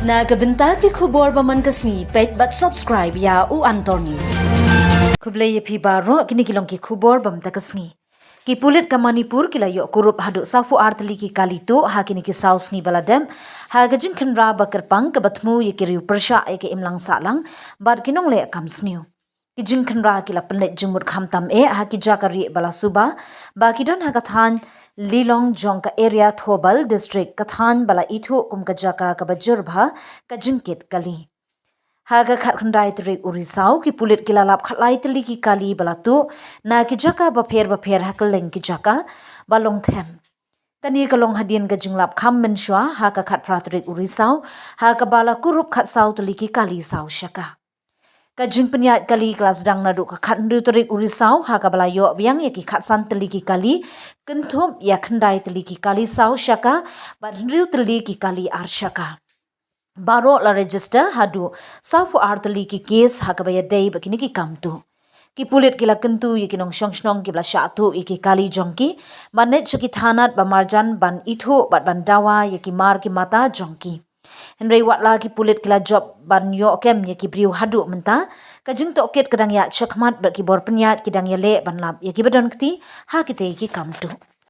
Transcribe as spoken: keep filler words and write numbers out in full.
Na ka bynta ki khubor ba man ka sngi, peit bad subscribe ïa u Antor News. Khublei ïa phi baroh, kine ki long ki khubor ba mynta ka sngi. Ki pulit ka Manipur ki la ïoh kurup haduh sawphew ar tylli ki kali tuh ha kine ki saw sngi ba la dep, ha ka jingkhynra ba kyrpang kaba thmu ïa ki riew pyrshah ïa ka imlang sahlang bad ki nongleh kam sniew. Ki jingkhynra ki la pynleit jingmut khamtam eh ha ki jaka rieh ba la suba, ba ki don ha ka thaiñ Lilong jong ka Area Thoubal District, ka thaiñ ba la ithuh kum ka jaka kaba jur bha ka jingkit kali. Ha ka khatkhyndai tarik u Risaw, ki pulit ki la lap khatlai tylli ki kali ba la tuh na ki jaka bapher bapher ha kylleng ki jaka ba long them. Kane ka long hadien ka jinglap kham mynshuwa ha ka khatphra tarik u Risaw, ha kaba la kurup khatsaw tylli ki kali saw shaka. Ka jingpynïaid kali ka la sdang naduh ka khathynriew tarik u Risaw, ha kaba la ïoh biang ïa ki khatsan tylli ki kali, kynthup ïa khyndai tylli ki kali saw shaka bad hynriew tylli ki kali ar shaka. Baroh la register haduh sawphew ar tylli ki case ha kaba ïadei bad kine ki kam tuh. Ki pulit ki la kyntu ïa ki nongshong shnong kiba la shah tuh ïa ki kali jong ki ban leit sha ki thanat ba marjan ban ithuh bad ban dawa ïa ki mar ki mata jong ki. Hynrei wat la ki pulit ki la jop ban ïoh kem ïa ki briew haduh mynta, ka jingtohkit ka dang ïaid shakhmat bad ki bor pynïaid ki dang ïaleh ban lap ïa kiba don kti ha kitei ki kam tuh.